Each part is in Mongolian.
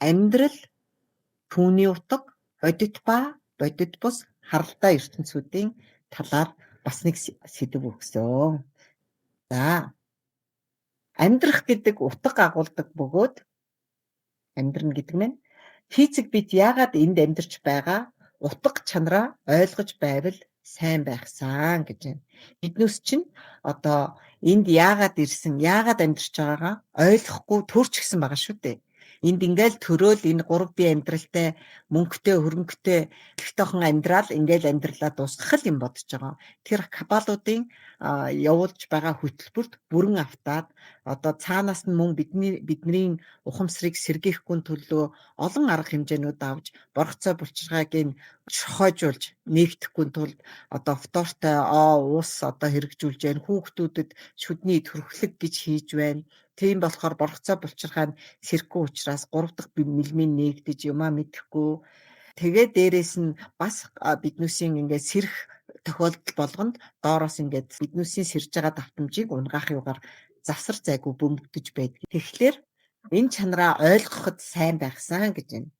Амьдрал, түүний утга, бодит ба бодит бус харалдаа ертөнцүүдийн талаар бас нэг сэдэв өгсөн. За, амьдрах гэдэг утга агуулдаг бөгөөд амьдрна гэдэг нь физик бид яагаад энд амьдарч байгаа утга чанараа ойлгож байвал сайн байхсан гэж байна. Биднээс чинь одоо энд яагаад ирсэн, яагаад амьдарч байгаагаа ойлгохгүй төрчихсөн байгаа шүү дээ. Энд ингээл төрөөл энэ 3 бие амьдралтай мөнгөтэй хөрөнгөтэй ихтойхон амьдрал ингээл амьдралаа дуусгах юм бодож байгаа. Тэр кабалуудын явуулж байгаа хөтөлбөрт бүрэн автаад одоо цаанаас нь мөн бидний ухамсарыг сэргийхгүй төлөө олон арга хэмжээнүүд авч боргоцой булчиргааг нь шохойжуулж нээгдэхгүй тулд одоо фтортой ус одоо хэрэгжүүлж байна. Хүүхдүүдэд шүдний төрхлөг гэж хийж байна. Тийм болохоор боргоцой булчирхаа нь сэрэхгүй учраас 3 дахь мэлмийн нээгдэж юмаа мэдэхгүй. Тэгээ дээрээс нь бас биднүүсийн ингээд сэрэх тохиолдол болгонд доороос ингээд биднүүсийн сэрж байгаа давтамжийг унгаах юугаар завсар зайгүй бөмбөгдөж байдаг. Тэгэхээр энэ чанараа ойлгоход сайн байхсан гэж байна.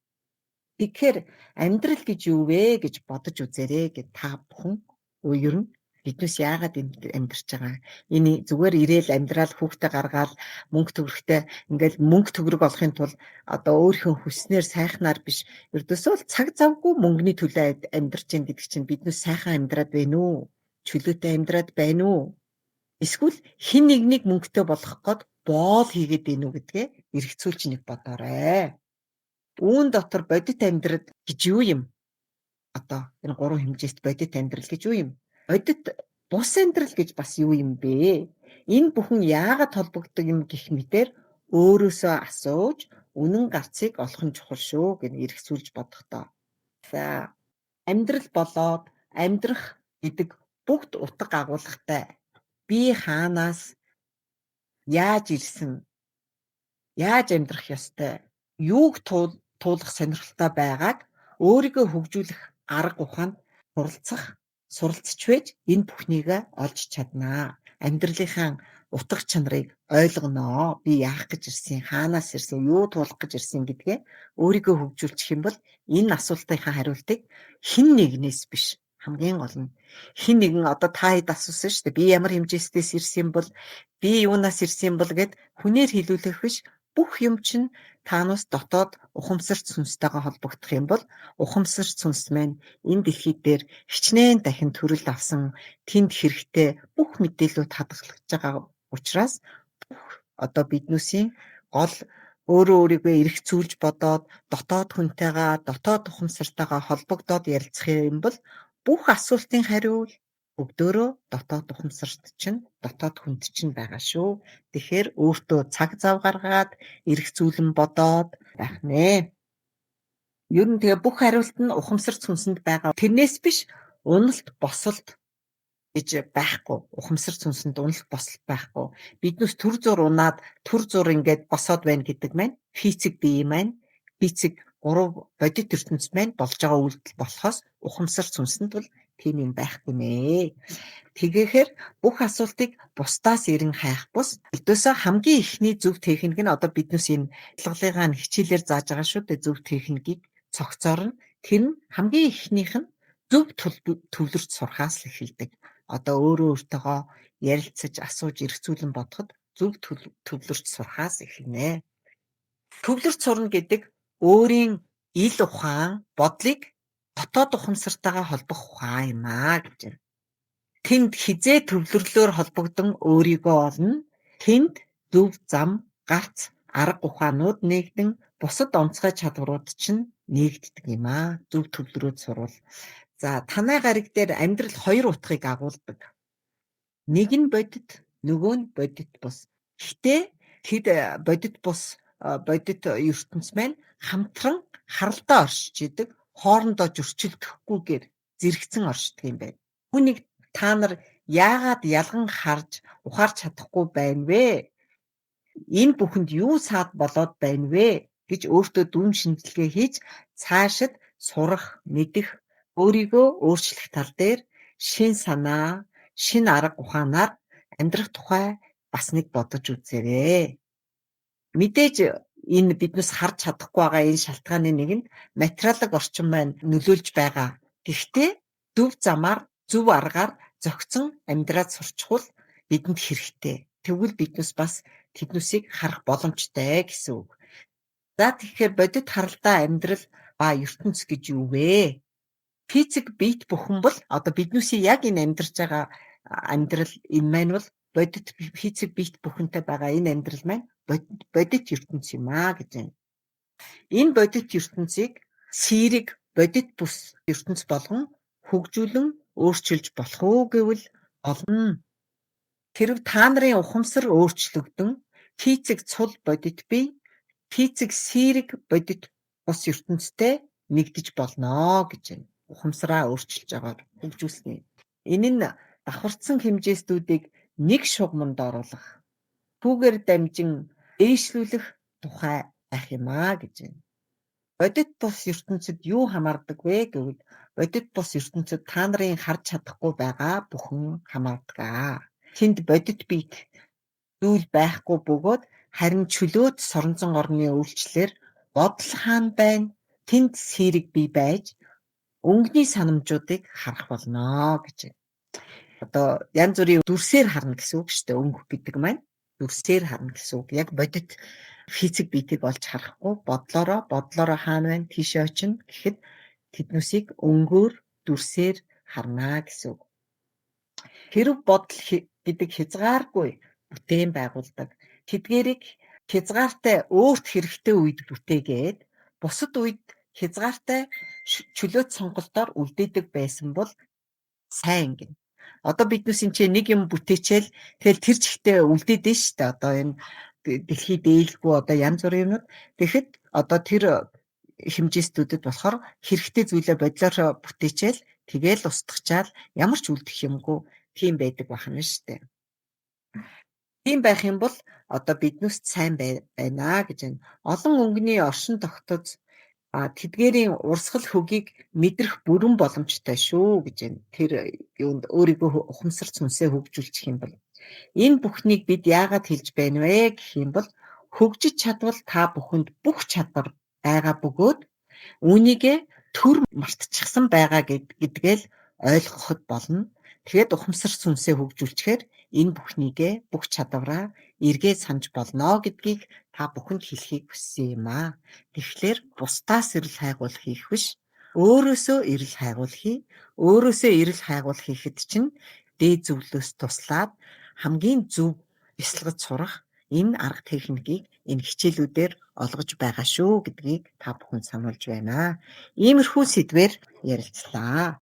Тэгэхээр амьдрал гэж юу вэ гэж бодож үзээрэй гэд та бүхэн ер нь биднээс яагаад амьдарч байгаа, энэ зүгээр ирээл амьдрал хүүхдээ гаргаал мөнгө төгрөгтэй ингээл мөнгө төгрөг олохын тулд одоо өөрийнхөө хүснээр сайхнаар биш, ердөөсөө л цаг завгүй мөнгөний төлөө амьдарч байна гэдэг чинь биднээс сайхан амьдраад байна уу, чөлөөтэй амьдраад байна уу, эсвэл хэн нэгнийг мөнгөтэй болгох гээд боол хийгээд байна уу гэдгээ эргцүүлж нэг бодоорой. Үүн дотор бодит амьдрал гэж юу юм? Одоо энэ гурван хэмжээст бодит амьдрал гэж юу юм? Бодит бус амьдрал гэж бас юу юм бэ? Энэ бүхэн яагаад холбогддог юм гэх мэтэр өөрөөсөө асууж үнэн гарцыг олох нь чухал шүү гэж эргцүүлж бодохдоо. За, амьдрал болоод амьдрах гэдэг бүгд утга агуулгатай. Би хаанаас яаж ирсэн, яаж амьдрах ёстой, юуг туулах сонирхолтой байгааг өөрийгөө хөгжүүлэх арга ухаанд суралцж байж энэ бүхнийг олж чаднаа. Амьдралынхаа утга чанарыг ойлгоноо. Би яах гэж ирсэн, хаанаас ирсэн, юу туулах гэж ирсэн гэдгээ өөрийгөө хөгжүүлчих юм бол энэ асуултынхаа хариултыг хэн нэгнээс биш, хамгийн гол нь хэн нэгэн одоо та хэд асуусан шүү дээ. Би ямар хэмжээстээс ирсэн бол, би юунаас ирсэн бол гэд хүнээр хэлүүлэх биш, бүх юм чинь таанаас дотоод ухамсарт сүнстэйгээ холбогдох юм бол ухамсарт сүнс маань энэ дэлхий дээр хичнээн дахин төрөл авсан тэнд хэрэгтэй бүх мэдээллүүд хадгалагдж байгаа учраас бүх одоо биднүүсийн гол өөрөө өөрийгөө эргцүүлж бодоод дотоод хүнтэйгээ, дотоод ухамсартайгаа холбогдоод ярилцах юм бол бүх асуултын хариу бүгдөө дотоод ухамсарт чинь, дотоод хүнд чинь байгаа шүү. Тэгэхээр өөртөө цаг зав гаргаад эргцүүлэн бодоод байх нэ. Ер нь тэгээ бүх хариулт нь ухамсарт сүнсэнд байгаа. Тэрнээс биш уналт босолт гэж байхгүй. Ухамсарт сүнсэнд уналт босолт байхгүй. Биднээс төр зур унаад төр зур ингээд босоод байна гэдэг маань физик бие маань физик гурав бодит ертөнц маань болж байгаа үйлдэл болохоос ухамсарт сүнсэнд бол тийм юм байхгүй нэ. Тэгэхээр бүх асуултыг бусдаас ирэн хайх бус ердөөсөө хамгийн эхний зөв техник нь одоо биднээс энэ бодлогынхаа хичээлээр зааж байгаа шүү дээ, зөв техникийг цогцоор нь тэр нь хамгийн эхнийх нь зөв төвлөрч сурахаас л эхэлдэг. Одоо өөрөө өөртөөгөө ярилцаж, асууж, эргцүүлэн бодоход зөв төвлөрч сурахаас эхэлнэ. Төвлөрч сурна гэдэг өөрийн ил ухаан, бодлыг дотоод ухамсартайгаа холбох ухаан юм аа гэж байна. Тэнд хизээ төвлөрлөөр холбогдсон өөрийгөө олно. Тэнд зөв зам, гарц, арга ухаанууд нэгдэн бусад онцгой чадварууд чинь нэгддэг юм аа. Зөв төвлөрөөд сурвал. За, танай гариг дээр амьдрал хоёр утгыг агуулдаг. Нэг нь бодит, нөгөө нь бодит бус. Гэхдээ тэд бодит бус, бодит ертөнц маань хамтран харалдаа оршиж идэг, хоорондоо зөрчилдөхгүйгээр зэрэгцэн оршдог юм байна. Хүнийг та нар яагаад ялган харж ухаарч чадахгүй байна вэ? Энэ бүхэнд юу саад болоод байна вэ гэж өөртөө дүн шинжилгээ хийж цаашид сурах, мэдэх, өөрийгөө өөрчлөх тал дээр шин санаа, шин арга ухаанаар амьдрах тухай бас нэг бодож үзээрэй. Мэдээж Энэ биднээс харж чадахгүй байгаа энэ шалтгааны нэг нь материалын орчин маань нөлөөлж байгаа. Гэхдээ зөв замаар, зөв аргаар зохицон амьдраад сурчхуул бидэнд хэрэгтэй. Тэгвэл биднээс бас тэднүүсийг харах боломжтой гэсэн үг. За, тэгэхээр бодит харалдаа амьдрал ба ертөнц гэж юу вэ? Физик биет бүхэн бол одоо биднүүсийн яг энэ амьдарч байгаа амьдрал энэ маань бол бодит физик биет бүхэнтэй байгаа энэ амьдрал маань бодит ертөнц юм аа гэж байна. Энэ бодит ертөнцийг сэрэг бодит бүс ертөнц болгон хөгжүүлэн өөрчилж болох уу гэвэл болно. Тэрв та нарын ухамсар өөрчлөгдөн физик цул бодит бие, физик сэрэг бодит бус ертөнцтэй нэгдэж болно гэж байна. Ухамсараа өөрчилж байгаагаар хөгжүүлсэн. Энэ нь давхарцсан хэмжээстүүдийг нэг шугамд оруулах, түүгээр дамжин дээшлүүлэх тухай байх юм аа гэж байна. Бодит бус ертөнцид юу хамаардаг вэ гэвэл бодит бус ертөнцид та нарын харж чадахгүй байгаа бүхэн хамаардаг аа. Тэнд бодит биет зүйл байхгүй бөгөөд харин чөлөөт соронзон орны үйлчлэлээр бодол хаан байна. Тэнд сэрэг бие байж өнгөний санамжуудыг харах болно гэж байна. Одоо янз бүрийн дүрсээр харна гэсэн үг шүү дээ. Өнгө гэдэг маань дүрсээр харна гэсэн үг. Яг бодит физик биетийг олж харахгүй бодлороо хаана байна, тийшээ очино гэхэд тэднүүсийг өнгөөр дүрсээр харна гэсэн үг. Хэрв бодол гэдэг хязгааргүй бүтээн байгуулдаг. Тэдгээрийг хязгаартай өөрт хэрэгтэй үед бүтээгээд бусад үед хязгаартай чөлөөт сонголтоор үлдээдэг байсан бол сайн гэнэ. Одоо биднээс энэ чинь нэг юм бүтээчээл тэгэл тэр чигтээ үлдээдэн шүү дээ. Одоо энэ дэлхий дээлгүй одоо янз бүрийн юмнууд. Тэгэхэд одоо тэр хэмжээстүүдэд болохоор хэрэгтэй зүйлээ бодлоор бүтээчээл тэгэл устгачаал ямар ч үлдэх юмгүй тийм байдаг байна шүү дээ. Тийм байх юм бол одоо биднүүст сайн байна гэж байна. Олон өнгөний оршин тогтоц тэдгээрийн урсгал хөгийг мэдрэх бүрэн боломжтой шүү гэж байна. Тэр юунд өөрийгөө ухамсар сүнсээ хөгжүүлчих юм бол энэ бүхнийг бид яагаад хэлж байна вэ гэх юм бол хөгжиж чадвал та бүхэнд бүх чадвар байгаа бөгөөд үүнийгээ төр мартчихсан байгаа гэдгээ л ойлгоход болно. Тэгээд ухамсар сүнсээ хөгжүүлчихээр энэ бүхнийгээ бүх чадвараа эргээд санаж болно гэдгийг та бүхэнд хэлэхийг хүссэн юм аа. Тэгэхээр бусдаас эрэл хайгуул хийх биш, өөрөөсөө эрэл хайгуул хий. Өөрөөсөө эрэл хайгуул хийхэд чинь дээд зөвлөөс туслаад хамгийн зөв бясалгаж сурах энэ арга техникийг энэ хичээлүүдээр олгож байгаа шүү гэдгийг та бүхэн сануулж байна. Иймэрхүү сэдвээр ярилцлаа.